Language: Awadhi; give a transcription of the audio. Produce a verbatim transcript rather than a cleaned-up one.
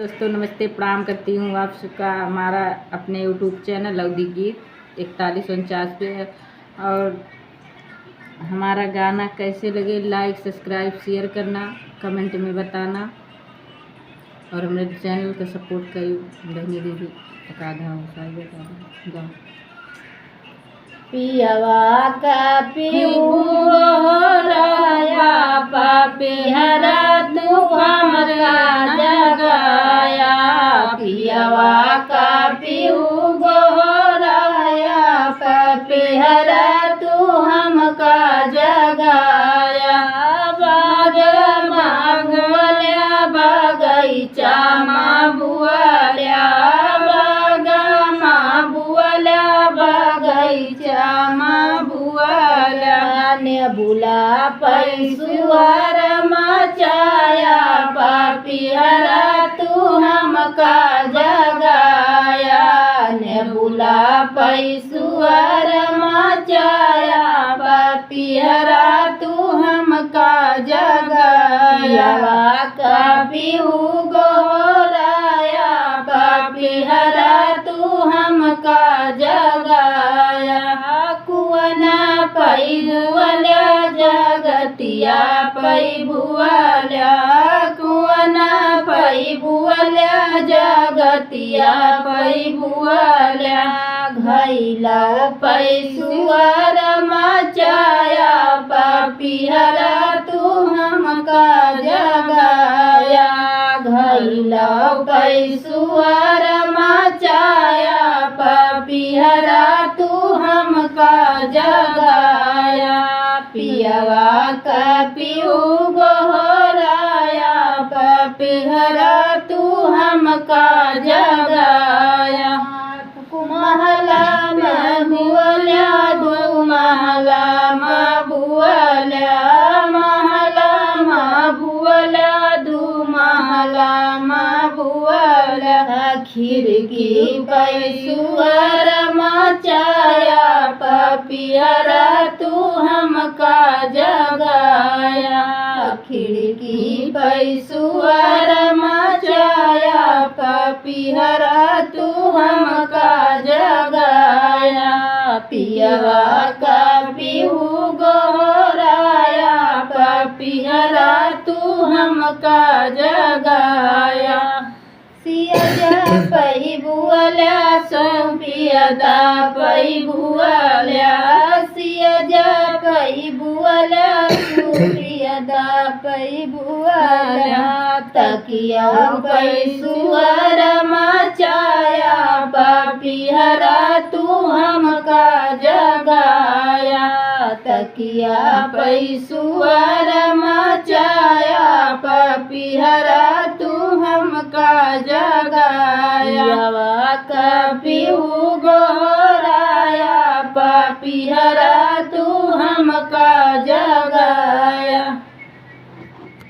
दोस्तों नमस्ते, प्रणाम करती हूँ आप सबका हमारा अपने YouTube चैनल अवधी गीत इकतालीस उनचास पे। और हमारा गाना कैसे लगे, लाइक, सब्सक्राइब, शेयर करना, कमेंट में बताना। और हमरे चैनल का सपोर्ट करी, बहनी दीदी, एक आधा हो, शायद एक आधा, गाओ। पियवा का पिहू गोहराया, पपिहरा तू हमका जगाया। पियवा का पिहू गोहराया, पपिहरा तू हमका जगाया। बाग मा बुअल्या, बगैचा मा बुअल्या, बाग मा बुअल्या, बगैचा मा बुअल्या। नेबुला पैसुअर मचाया, पपिहरा तू हमका जगाया। नेबुला पैसुअर मचाया, पपिहरा तू हमका जगाया। पियवा का पिहू गोहराया, पपिहरा तू हमका जगाया। कुअना पै बुअल्या, जगतिया पै बुअल्या, कुअना पै बुअल्या, जगतिया पै बुअल्या। घैला पैसुअर मचाया, पपिहरा तू हमका जगाया। घैला पैसुअर मचाया, पपिहरा तू हमका जगाया। पियवा का पिहू गोहराया, पपिहरा तू हमका जगाया। महला मा बुअल्या, दू महला मा बुअल्या, महला मा बुअल्या, दू महला मा बुअल्या। खिड़की पैसुअर मचाया, पपिहरा तू हमका जगाया। खिड़की पैसुअर मचाया, पपिहरा तू हमका जगाया। पियवा का पिहू गोहराया, पपिहरा तू हमका जगाया। सियजा पै बुअल्या, सुपियदा पै बुअल्या, सियजा पै बुअल्या, सुपियदा पै बुअल्या। तकिया पैसुअर मचाया, पपिहरा तू हमका जगाया। तकिया पैसुअर मचाया, पपिहरा तू हमका जगाया। पियवा का पिहू गोहराया, पपिहरा तू हमका जगाया।